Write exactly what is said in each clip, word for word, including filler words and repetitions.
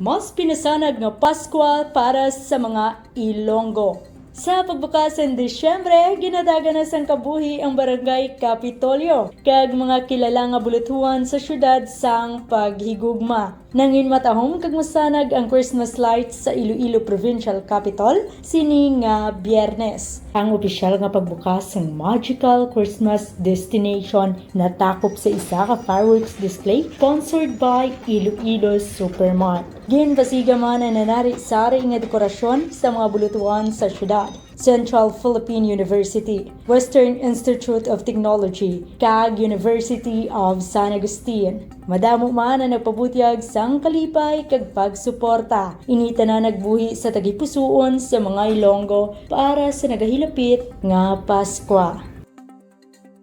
Mas pinasanag nga Paskwa para sa mga Ilonggo. Sa pagbukas sang Disyembre, ginatagan na sang kabuhi ang Barangay Kapitolyo kag mga kilala nga bulutuhan sa siyudad sang paghigugma. Nangin matahom kag masanag ang Christmas lights sa Iloilo Provincial Capitol sini nga Biyernes. Ang opisyal nga pagbukas sang Magical Christmas Destination natakop sa isa ka fireworks display sponsored by Iloilo Supermart. Ginpasiga man ang nanari-sari nga dekorasyon sa mga bulutuhan sa siyudad. Central Philippine University, Western Institute of Technology, kag University of San Agustin. Madamo man ang nagpabutyag sang kalipay kag pagsuporta. Ini tanan nagbuhi sa tagipusuon sa mga Ilonggo para sa nagahilapit nga Paskwa.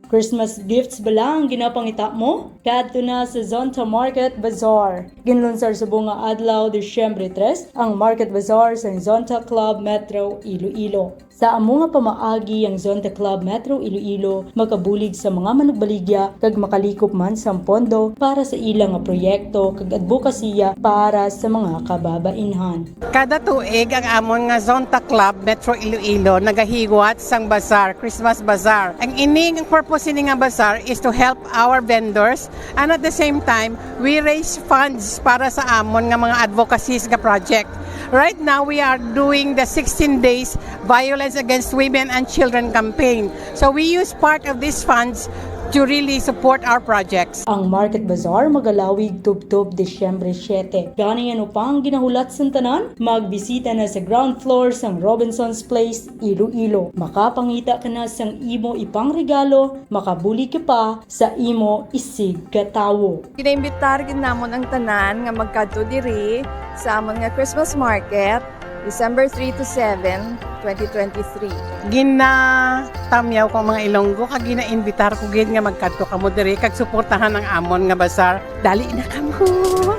Christmas gifts bala ang ginapangita mo? Kadto na sa Zonta Market Bazaar. Ginlunsar subong nga adlaw, Disyembre tres, ang Market Bazaar sa Zonta Club Metro Iloilo. Sa amo nga pamaagi, ang Zonta Club Metro Iloilo makabulig sa mga manugbaligya kag makalikop man sang pondo para sa ila nga proyekto kag adbokasiya para sa mga kababainhan. Kada tuig, ang amon nga Zonta Club Metro Iloilo nagahiwat sang bazaar, Christmas Bazaar. Ang ining purpose sini nga bazaar is to help our vendors, and at the same time, we raise funds para sa amon nga mga advocacies nga project. Right now, we are doing the sixteen days violence against women and children campaign. So we use part of these funds to really support our projects. Ang Market Bazaar magalawig tubtob Disyembre siete. Gani, ano pa ang ginahulat sang tanan? Magbisita na sa ground floor sang Robinson's Place, Iloilo. Makapangita ka na sang imo ipangregalo, makabulig ka pa sa imo isigkatawo. Ginaimbitar gid namon ang tanan nga magkadto diri sa amon nga Christmas market, December three to seven, twenty twenty-three. Ginatamyaw ko ang mga Ilonggo kag ginaimbitar ko gid nga magkadto kamo diri kag suportahan ang amon nga bazar. Dali na kamo!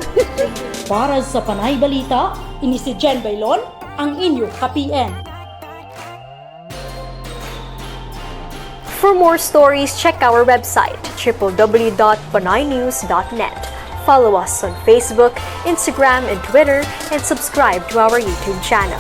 Para sa Panay Balita, ini si Jen Bailon, ang inyo ka-P M. For more stories, check our website, triple w dot panaynews dot net. Follow us on Facebook, Instagram, and Twitter, and subscribe to our YouTube channel.